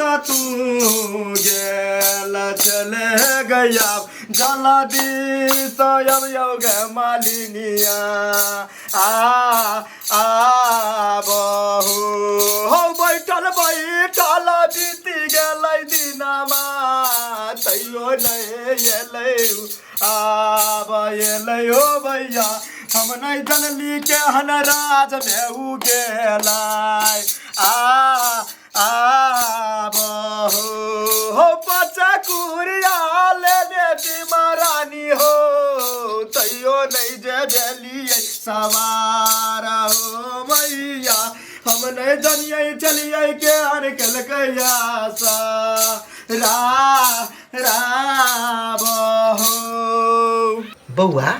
कतऽ तू गेल चले गैया जल्दी से अबियौ गे मालिनिया आ आ बहू हौ बैठल बैठल बीति गेलै दिनमा तैयो नहि एलै आब एलै हो भैया हम नहि जनली केहन राजमे उ गेलै आ आब हो हो बच्चा कुरिया लेने बीमारानी हो तैयो नहि जे भेलियै सवार हो मैया हम नहि जनियै चलियै केहन केलकै आशा रा राब हो बौआ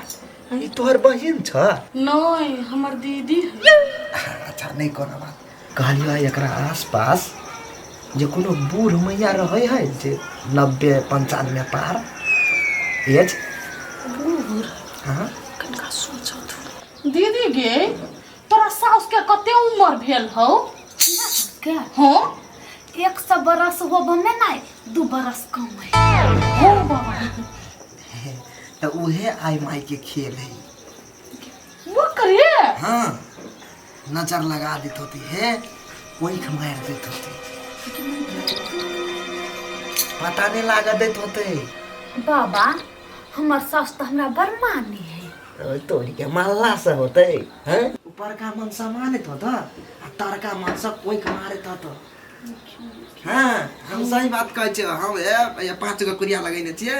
ई तोहर बहिन छ नहि हमर दीदी है। अच्छा नहि कोनो बात कहलियै एकरा आसपास जे कोनो बूढ़ मैया रहै है जे 90 95 पार एज। बूढ़? हाँ। कनिका सोचत दीदी गे, तोरा साउस के कते उम्र भेल हौ? के? हाँ। 100 बरस होबो में नहीं, 2 बरस कम है। हो बाबा। तऽ उहे आइ माई के खेल है। वो करिए। हाँ, नजर लगा देत होती है, कोई मार देत होती, पता नहीं लाग देत होते। बाबा, हमर सास तो हमरा बड़ मानी है। ओइ तोरी के मारला से होते हैं? ऊपरका मन मानत होत आ तरका मन सब कोई मारत होत। हाँ, हम सही बात कहै छियै। हम ए पाँच गो कुरिया लगेने छियै,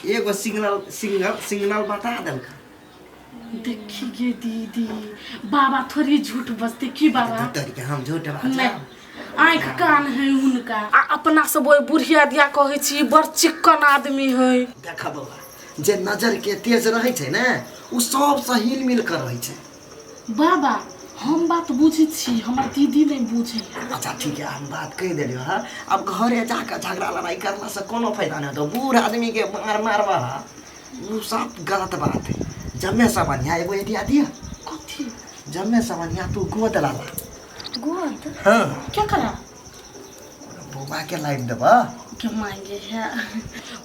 एगो सिग्नल सिग्नल सिग्नल बता देलक। देखी गे दीदी, बाबा थोड़ी झूठ बजते की बाबा? तोरी के हम झूठ नहीं। बाजब? आँख कान है उनका। आ अपना सब ओहि बुढ़िया दिया कहै छी, बड़ चिक्कन आदमी है। देख बौआ, जे नजर के तेज रहै छै ने, उ सबसँ हिल मिल कर रहै छै। बाबा, हम बात बुझै छी, हमर दीदी नहि बुझै। अच्छा ठीक है, हम बात कहि देलियौ। हँ, अब घरे जाके झगड़ा लड़ाई करला से कोनो फायदा नहीं होतो। बूढ़ आदमी के मार मारबा उ सब गलत बात है। जमे से बढ़िया एगो आइडिया दिया। कथी? जमे से बढ़िया तू गोद लाला। गोद? हाँ। क्या करा? बौआ के लाइट देबा। के मांगे है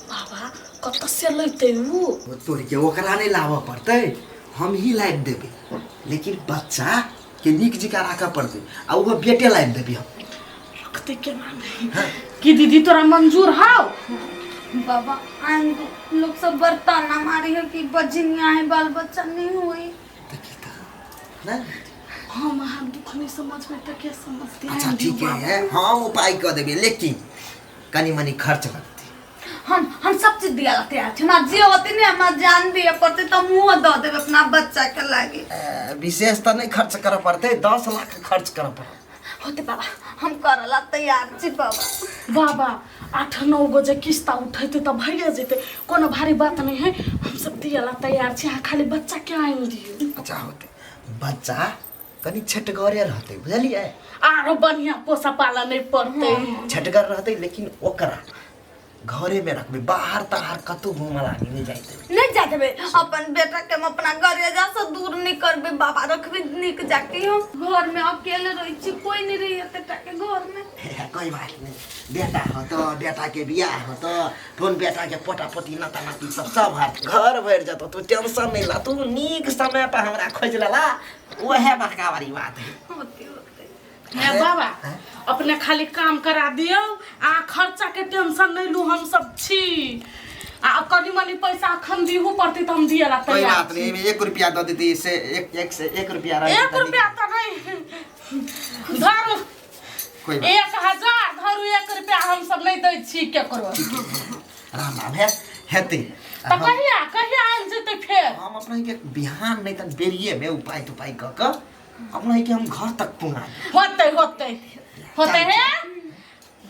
बाबा? कतऽ से लैते उ? तोर के ओकरा नहीं लाबऽ पड़तै, हम ही लाइट देबै, लेकिन बच्चा के नीक जकाँ राखऽ पड़तै आ ओहो बेटे लाइट देबै हम। रखते केना नहीं की दीदी, तोरा मंजूर हौ? बाबा, आन लोग सब बड़ ताना मारी है कि बजनिया है, बाल बच्चा नहीं हुई। तऽ की तऽ नहि। हम अहाँ दुख नहीं समझबै तऽ के समझते? अच्छा ठीक है, हम उपाय कऽ देबै, लेकिन कनि मनि खर्च लगतै। हम सब चीज दिया ला तैयार छी। हमरा जे होते ने, हमरा जान दिए पड़ते तो मुँह दऽ देबै अपना बच्चा के लागे। विशेष तऽ नहि खर्च करऽ पड़तै, 10 लाख खर्च करऽ पड़त। होते बाबा, हम करला तैयार छी बाबा। बाबा, 8-9 गो जे किस्ता उठेतै तऽ भइए जेतै, कोनो भारी बात नहीं है। हम सब दियाला तैयार छी, अहाँ खाली बच्चा के आनि दियौ। अच्छा होतै, बच्चा कनि छटगरे रहतै, बुझलियै? आरो बढ़िया पोसा पाला नहीं पड़तै। छटगर रहतै, लेकिन ओकरा घरे में रखबै, बाहर ताहर कतौ घूमऽ लागी नहि जाइत देबै। नहीं जा देबै। अपन बेटा के हम अपना घरे जा से दूर नहीं करबै बाबा, रखबै नीक जाके। हम घर में अकेले रहै छी, कोई नहीं रही एते के घर में। कोई बात नहीं, बेटा होतो, बेटा के बियाह होतो, फिर बेटा के पोटा पोती नाता नाती सब सब हट घर भरि जेतो। तू टेंशन नहीं ला, तू नीक समय पर हमरा खोजि लेला, वह बड़का बड़ी बात है। होते होते। हे बाबा, अपने खाली काम करा दियौ आ खर्चा के टेंशन नहीं लू, हम सब छी। आ कनी मनी पैसा अखन दिहू पड़तै तऽ हम दियला कोई तैयार बात नहीं, एहिमे 1 रुपया दऽ देती से एक एक से 1 रुपया रह 1 रुपया तऽ नहीं धरू। कोई बात 1000 धरू, 1 रुपया हम सब नहीं दै छी केकरो। राम राम है, हेतै। तऽ कहिया कहिया आबि जेतै फेर? हम अपना के बिहान नहीं तऽ बेरिए में उपाय तुपाय कऽ कऽ अपना के हम घर तक पुगा देब। होतै होतै होतै। हे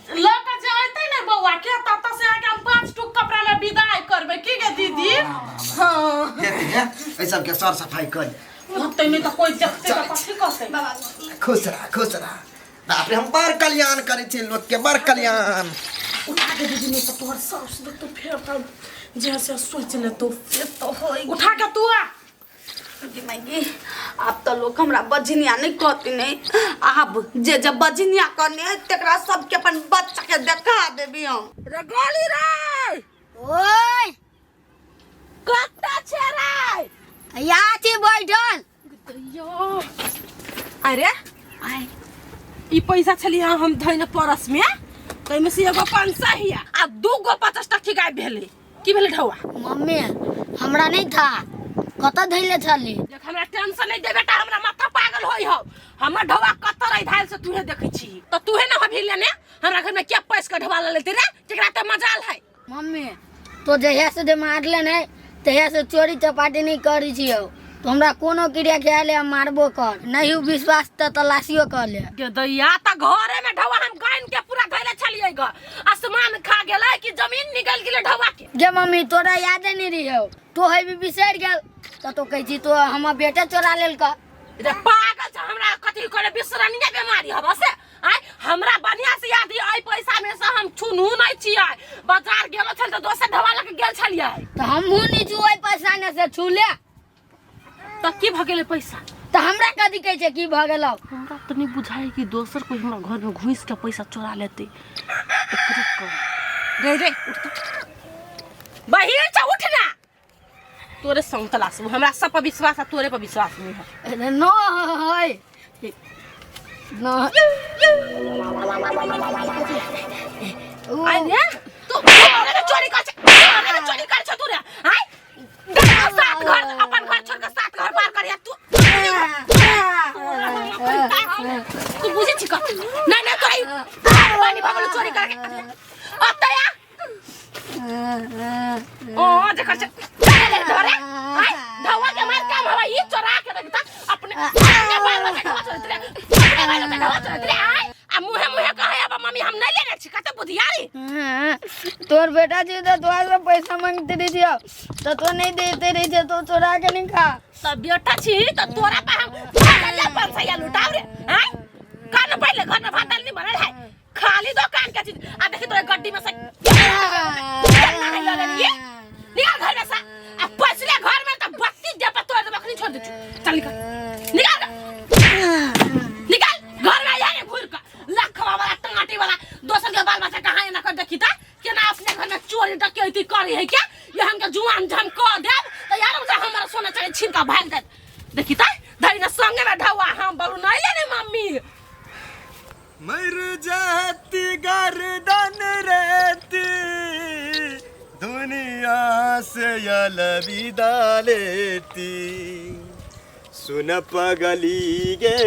लऽ कऽ जे अयतै ने बौआ के, ततऽ से आके हम पाँच टुक कपड़ा में विदाई करबै। की गे दीदी? हाँ। हेतै हे, एहि सबके सर सफाइ कर। होतै, नहीं तऽ कोइ देखतै तऽ कथी कहतै? बाबा। खुश रह, खुश रह। बाप रे, हम बड़ कल्याण करै छी लोक के, बड़ कल्याण। उठा के दीदी, नहीं तऽ तोहर साउस देखतो फेर तऽ जे से सोचि लेतो। से तो होई। उठा के तू आ। गे आब तऽ लोक हमरा बजनिया नहि कहती नहीं। आब जे जे बजनिया कहने है तकरा सबके अपन बच्चा के देखा देबी हम। रे गोली रे। ओए कत्ता छे रे? यहाँ छी बैठल। अरे ई पैसा छलियै हम धैने परस में, ताहिमे से एगो 500 हिया आ 2 गो 50 टकी गायब भेलै। की भेलै ढौआ? मम्मी हमरा नहीं था, कतऽ धैले छली? देख हमरा टेंशन नहीं दे बेटा, हमरा माथा पागल होई हौ। हमर ढौआ कतऽ रहि धायल से तूहे देखै छी तऽ तूहे न हभी लेने हमरा घर में क्या पैस के ढौआ लेते रे, जेकरा ते मजाल है। मम्मी तो जहिया से जे मारले नहीं तहिया से चोरी चपाटी नहीं करै छियौ, तो हमरा कोनो क्रिया ख्याल है मारबो कर नहीं, विश्वास तऽ तलाशियो कर ले। गे दैया त घरे में ढौआ हम गाइन के पूरा धैले छलियै ग, आसमान खा गेलै कि जमीन निकल गेलै ढौआ के। गे मम्मी तोरा यादे नहीं रहियौ, तो है भी बिसरि गेल तऽ तो कहै छी तो हमर बेटा चोरा लेलक। रे पागल छ, हमरा कथी करे बिसरनिया बीमारी हबा से आय? हमरा बढ़िया से याद है, एहि पैसा में से हम छुनू नहीं छियै, बाजार गेलो छल तऽ दोसर ढौआ लऽ के गेल छलियै। तऽ हमहूँ नहीं छू ओहि पैसा ने से छूले। तऽ की भऽ गेलै पैसा? तऽ हमरा कथी कहै छै की भऽ गेलौ? हमरा तऽ नहीं बुझाइ कि दोसर कोई हमरा घर में घुसि के पैसा चोरा लेतै। एकरे कर रे रे उठ तऽ बहिन छ, उठ ना, तोरे संग तलाश हमरा सब पर विश्वास आ तोरे पर विश्वास नहीं है। अरे नो है नो आइ रे तू घरे में चोरी कर छे, घरे में चोरी कर छे तू रे। आइ सात घर अपन घर छोड़ के सात घर पार करिया तू, तू बुझे छी कथी? नहीं नहीं तोरा ई पानी भगलो चोरी करके अतया ओ देखो छे चले धरे। आइ धवा के मार काम हवा ई चोरा के देखता अपने अपने बाल बच्चा ढवा चोरत रे, अपने बाल बच्चा ढवा चोरत रे। आइ आ मुहे मुहे कहे अब मम्मी हम नहीं लेने छी, कते बुधियारी। तोर बेटा जी तो तोरा से पैसा मांगते रही छियौ तो तो नहीं देते रही छे, तो चोरा के नहीं खा। त बेटा छी त तोरा पे हम ले पैसा लुटाव रे। आइ कान पहिले घर में भात दाल नहीं बनल है, खाली दुकान के चीज। आ देखी तोरे गड्डी में से केतना है लऽ लेलिए, निकाल घर में से। आ पछले घर में त बत्ती दे पर तोड़ देबो, अखनी छोड़ दे छु। चल निकाल निकाल निकाल घर में आया घूर के लखवा वाला टाटी वाला दोसर के बाल बच्चा कहाँ एना कर देखी त केना अपने घर में चोरी डकैती करी है क्या? ये हमके जुआन झम कह देब त यार से हमर सोना चांदी छीन के भाग देत। देखी त धरी न संगे में ढौआ हम बलू नहीं लेने मम्मी। मर जाती गर्दन रहती दुनिया से अलविदा लेती, सुन पगली गे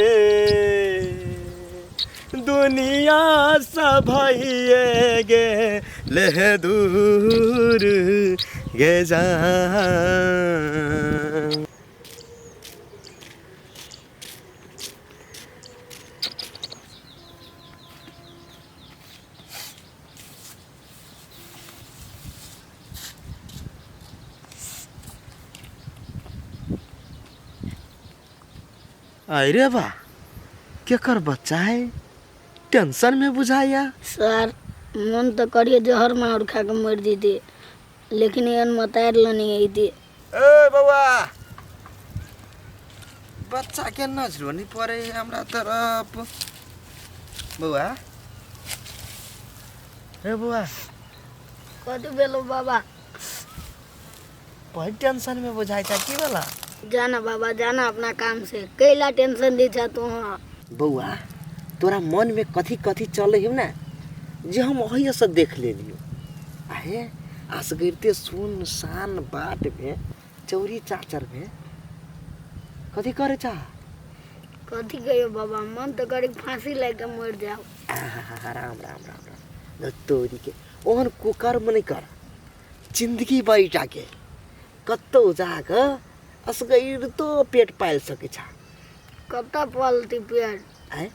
दुनिया सभइए गे लेह दूर गे जा। अरे बा केकर बच्चा है, टेंशन में बुझाया। सर मन तो करिए जहर मार खा के मर जैते, लेकिन एहन मतार लनी अइते। ए बउआ बच्चा के नजरो नहीं पड़े हमरा तरफ। बउआ रे बउआ कथी भेलो बाबा? बड़ी टेंशन में बुझाई था की वाला? जाना बाबा जाना अपना काम से, कैला टेंशन दी छा तू? बउआ तोरा मन में कथी कथी चले हौ ना जे हम ओहिया से देख लेलियो। आहे असगरते सुनसान बाट में चौरी चाचर में कथी करे चा? कथी कहियो बाबा, मन तो करे फांसी लग के मर जाओ। आहा, राम राम राम राम तोरी के ओहन कुकर्म नहीं कर, जिंदगी बैठा के कतौ जाके असगर तो पेट पाल सके छा। कतऽ पालती पेट? आय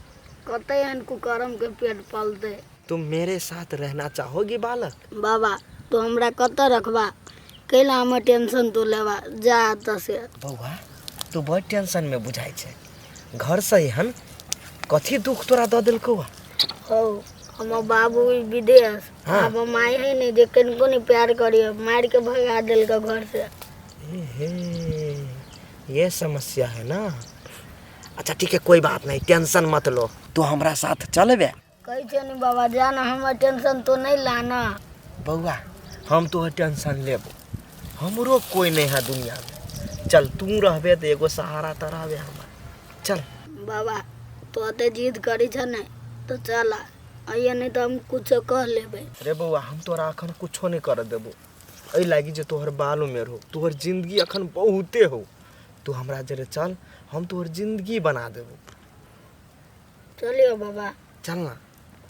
कतऽ एहन कुकर्म के पेट पालते? तुम मेरे साथ रहना चाहोगी बालक? बाबा तो हमरा कतऽ रखबा, कैला हमर टेंशन तू लेबा, जा एतऽ से। बौआ तू बड़ टेंशन में बुझाइ छै, घर से एहन कथी दुख तोरा दऽ देलकौ? हौ हमर बाबू विदेश, हाँ। हमर माय है नहीं जे कनिको नहीं प्यार करिए, मार के भगा देलकै घर से। हे ये समस्या है ना। अच्छा ठीक है, कोई बात नहीं, टेंशन मत लो, तू हमरा साथ चलबे। कहै छै ने बाबा, जाना हमर टेंशन तो नहीं लाना। बौआ हम तोहर टेंशन लेबो, हमरो कोई नहीं है दुनिया में। चल तू रहबे तो एगो सहारा तो रहबे हमर। चल बाबा तो अते जिद करी छ ने तो चल आइए, नहीं तो हम कुछ कह लेबे। रे बौआ हम तोरा अखन कुछो नहीं कर देबो, एहि लागी जे तोहर बाल उमेर हो, तोहर जिंदगी अखन बहुते हो, तू हमरा जरे चल, हम तोहर जिंदगी बना देबो। चलियो बाबा। चल ना।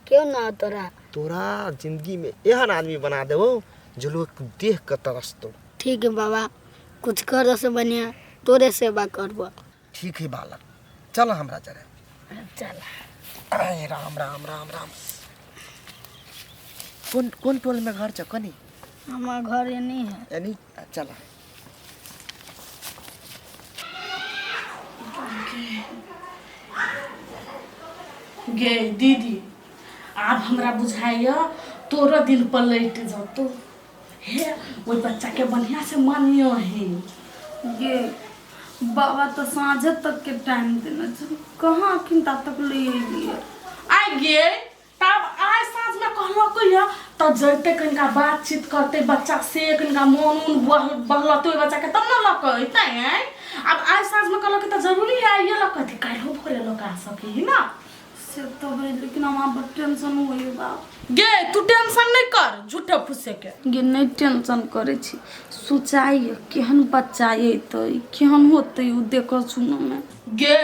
क्यों ना तोरा? तोरा जिंदगी में एहन आदमी बना देबो जो लोग देख के तरसतो। ठीक है बाबा, कुछ कर से बढ़िया तोरे सेवा करबो। ठीक है बालक, चल हमरा जरे। चल। अरे राम राम राम राम। कौन कौन टोल में घर छ कनी? हमार घर नहीं है। यानी चल। गे दीदी आब हमरा बुझाइया तोरो दिल पलट जतो। हे ओहि बच्चा के बढ़िया से मानियो है। गे बाबा तो साँझ तक के टाइम देना छौ, कहाँ अखन ता तक ले अयलियै? आइ गे तब आइ साँझ में कहलक या त जैते कनिका बातचीत करते बच्चा से, कनिका मन उन बहलते ओहि बच्चा के तब न लऽ कऽ अयतै। आब आइ साँझ में कहलक त जरूरी है आइए लऽ कऽ, काल्हिओ भोरे लऽ कऽ आ सकी ना। से तो है, लेकिन हमरा बड़ टेंशन होइए बाप। गे तू टेंशन नहीं कर झूठे फूसे के। गे नहीं टेंशन करै छी, सोचाइए केहन बच्चा अयतै, केहन होतै ओ देखऽ सुनऽ में। गे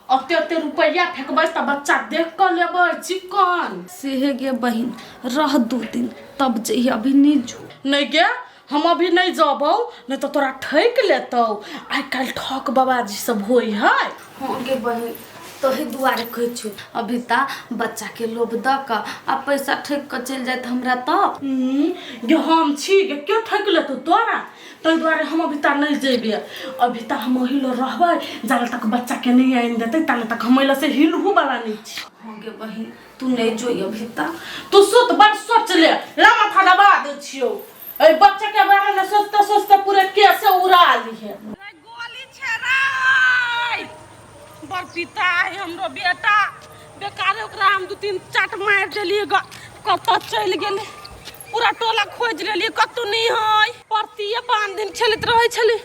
अते अते रुपैया फेंकबै त बच्चा देख कऽ लेबै चिकन। सेहे गे बहिन, रह 2 दिन तब जइहे, अभी नहीं जो। नहीं गे हम अभी नहीं जबौ, नहीं तो तोरा ठकि लेतौ। आइ काल्हि ठक बाबाजी सब होइ है। हाँ गे बहिन, तोही दुआरे कहै छियौ, अभी ता बच्चा के लोभ दऽ कऽ आ पैसा ठकि कऽ चलि जायत हमरा तऽ। गे हम छी गे, के ठकि लेतौ तोरा? ताहि दुआरे हम अभी ता नहीं जेबै, अभी ता हम ओहि लग रहबै जाले तक बच्चा के नहीं आनि देतै ताले तक हम ओहि से हिलहु वाला नहीं छी। हाँ गे बहिन, तू नहीं जोइ अभी ता। तू सुत, बड़ सोच ले, ला माथा दबा दै छियौ। एहि बच्चा के बारे में सोचते सोचते पूरे केसे उड़ा ली है। गोली छेराय बड़ पिता है हमरो बेटा, बेकारे ओकरा हम 2-3 चाट मारि देलियै ग, कतऽ चलि गेलै, पूरा टोला खोजि लेलियै कतौ नहि है। परतिये 5 दिन खेलैत रहै छलै,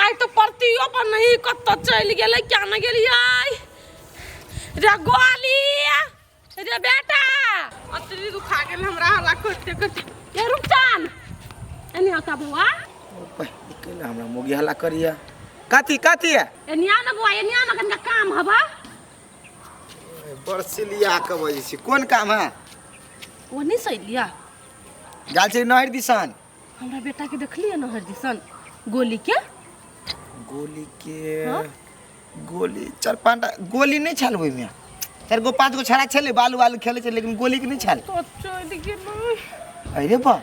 आइ तऽ परतियो पर नहीं, कतऽ चलि गेलै क्या नहि गेलियै। रे गोली रे बेटा, अतरी दुखा गेल हमरा हल्ला करते करते। ये रुपचान एनी आता बौआ। केना हमरा मोगी हल्ला करिया? कथी कथी है? एनी आ ना बौआ, एनी आ ना, कनिका काम हबा। बरसिलिया के बजै छी, कोन काम है? ओनी सैलिया गेल छै नहर दिसन। हमरा बेटा के देखलियै नहर दिसन गोली के? गोली के? गोली 4-5 गोली नहीं छल ओहिमे, 4 गो 5 गो छड़ा छलै, बालू बालू खेलै छै, लेकिन गोली के नहीं छल। तो चलि गेलै। अरे बा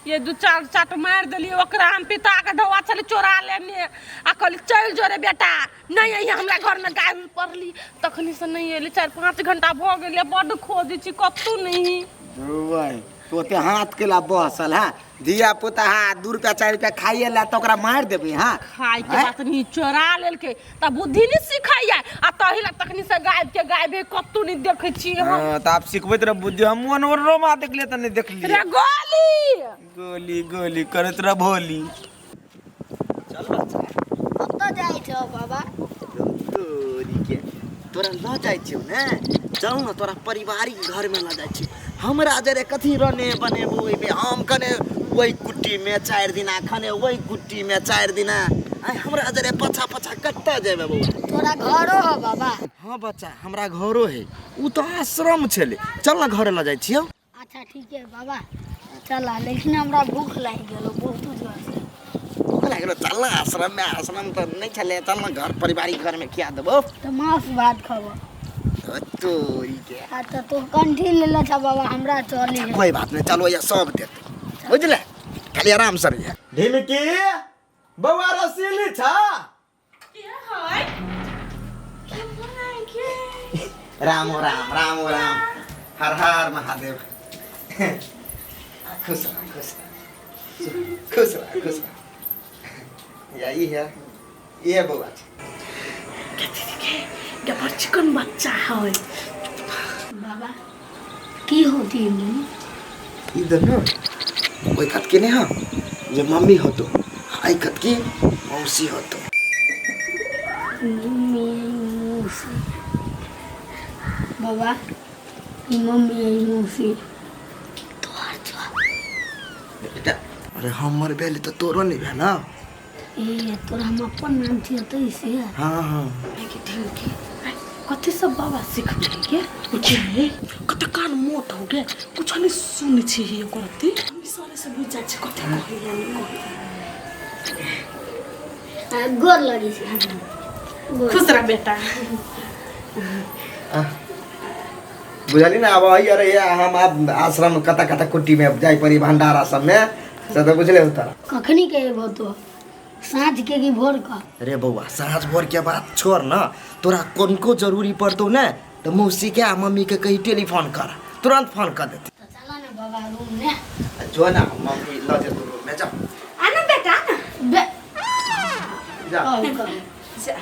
ये 2-4 चाट मारि देलियै ओकरा, हम पिता के ढौआ छलै चोरा लेने आ कहली चलि जो रे बेटा, नहीं अइहे हमरा घर में गाय पड़ली, तखनी से नहीं एली, 4-5 घंटा भऽ गेलै, बड्ड खोजै छी कतौ नहीं। तो ओते हाथ के ला बसल है धिया पुता, हाँ 2 रुपया 4 रुपया खाइए ला तो ओकरा मारि देबै। हाँ खाइ के बात नहीं, चोरा लेलकै त बुद्धि नहीं सिखैया आ तही ला तखनी से गायब के गायब है, कतौ नहीं देखै छी हम। हाँ, त आप सिखबैत रह बुद्धि, हम मनोरमा देखलियै त नहीं देखलियै। रे गोली गोली गोली करैत रह भोली। चल बच्चा। कतऽ जाइ छौ बाबा? तोरी के तोरा लऽ जाइ छियौ ने, चल न तोरा पारिवारिक घर में लऽ जाइ छियौ। हमरा जरे कथी रने बनेबो ओहिमे, हम कने ओहि कुट्टी में 4 दिना, खने ओहि कुट्टी में 4 दिना, आइ हमरा जरे पछा पछा कतऽ जेबै बौआ? तोरा घरो है बाबा? हाँ बच्चा हमरा घरो है, उ तऽ आश्रम छलै, चल न घरे लऽ जाइ छियौ। अच्छा ठीक है बाबा चल, लेकिन हमरा भूख लागि गेलो बहुत जोर से। भूख लागि गेलो? चल न आश्रम में, आश्रम तऽ नहीं छलै, चल न घर पारिवारिक घर में खिया देबो। तऽ मांस भात खबो। तोरी के। अच्छा तो कंठी लेले छ बाबा, हमरा चली है। कोई बात नहीं, चलो ये सब देते बुझले, खाली आराम से रहिए। ढिमकी बौआ रसीली छ? राम राम राम राम, हर हर महादेव। खुश रह खुश रह खुश रह खुश रह। ई है ई है बौआ छै। के बड़ चिकन बच्चा है। बाबा की होती मम्मी? ई दुनू ओहि खत के नहीं हाँ जे मम्मी होतो, आई खत की मौसी होतो। मम्मी मौसी। बाबा ई मम्मी ई मौसी तोहर छौ। बेटा अरे हमर भेल तऽ तोरो नहीं भेल। ए तोरा हम अपन नाम छियै तऽ से। हाँ हाँ कथी सब बाबा सिखबै के बुझे कते कान मोट हो गे, कुछ नहीं सुनै छी ओकर अथी। हम सारे से बुझ जाइ छी कते कहैया नहीं कहैया। गोर लगै छै। खुश रह बेटा। बुझली ना अब आई अरे हम आब आश्रम कता कता कुटी में जाय पड़ी भंडारा सब में से तो बुझले होता। कखनी के एबो तो, साँझ के कि भोर का? अरे बौआ साँझ भोर के बात छोड़ ना, तोरा कोनको जरूरी पड़तो ना तो मौसी के आ मम्मी के कही टेलीफोन कर, तुरंत फोन कर देते। तो चला ना बाबा रूम में। जो ना मम्मी ल जे तू रूम में जा। आ ना बेटा ना बे जा जा।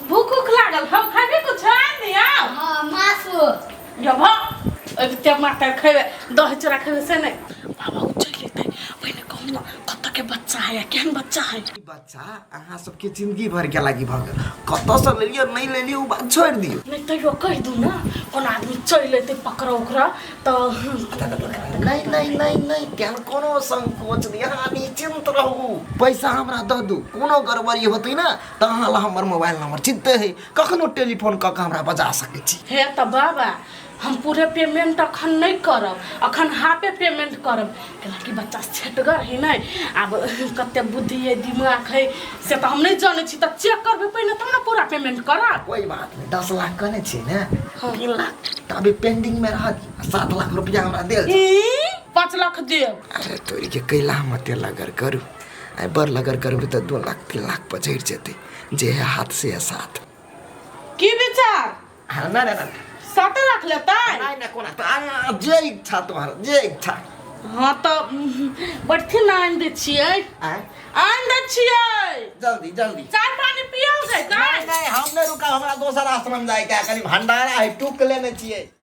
भूख उख लागल हम खाबे कुछ आन दिया। हां मासु जब अब माता खेबे दही चूड़ा खेबे से नहीं बाबा उ चलि लेतै। पहिने कहू ना कत के बच्चा है, केहन बच्चा है? बच्चा अहाँ सबके जिंदगी भर के लागी भऽ गेल, कतऽ से लेलियै नहीं लेलियै उ बात छोड़ि दियौ। नहीं तैयो कहि दू ना कोनो आदमी चलि लेतै पकड़ ओकरा तऽ। नहीं नहीं नहीं नहीं केहन कोनो संकोच नहीं, अहाँ निश्चिंत रहू, पैसा हमरा दऽ दू, कोनो गड़बड़ी होतै ना तऽ अहाँ लग हमर मोबाइल नंबर चिन्हते है, कखनो टेलीफोन कऽ के हमरा बजा सकै छी। हे तऽ बाबा हम पूरे पेमेंट अखन नहीं करब, अखन हाफे पेमेंट करब। कैलाकि बच्चा छेटगर है नहीं, आब कते बुद्धि है दिमाग है से तो हम नहीं जानै छी, तऽ चेक करबै पहिने तब ना पूरा पेमेंट करब। कोई बात नहीं, 10 लाख कहने छियै ने, 3 लाख तऽ अभी पेंडिंग में रहत, 7 लाख रुपया हमरा देल। 5 लाख देब। अरे तोरी के कैला मते लगर करू, आइ बड़ लगर करबै तऽ 2 लाख 3 लाख पचड़ि जेतै, जे है हाथ से है साथ। की विचार? हाँ ना ना ना 7 लाख लेतै? नहीं ना कोना तो जे इच्छा तोहर जे इच्छा। हाँ तो बैठथिन ना, आनि दै छियै, आनि दै छियै। जल्दी जल्दी चाय पानी पियल जेतै? नहीं नहीं हम नहीं रुका, हमरा दोसर आश्रम जाय के कनी भंडारा है टूक लेने छियै।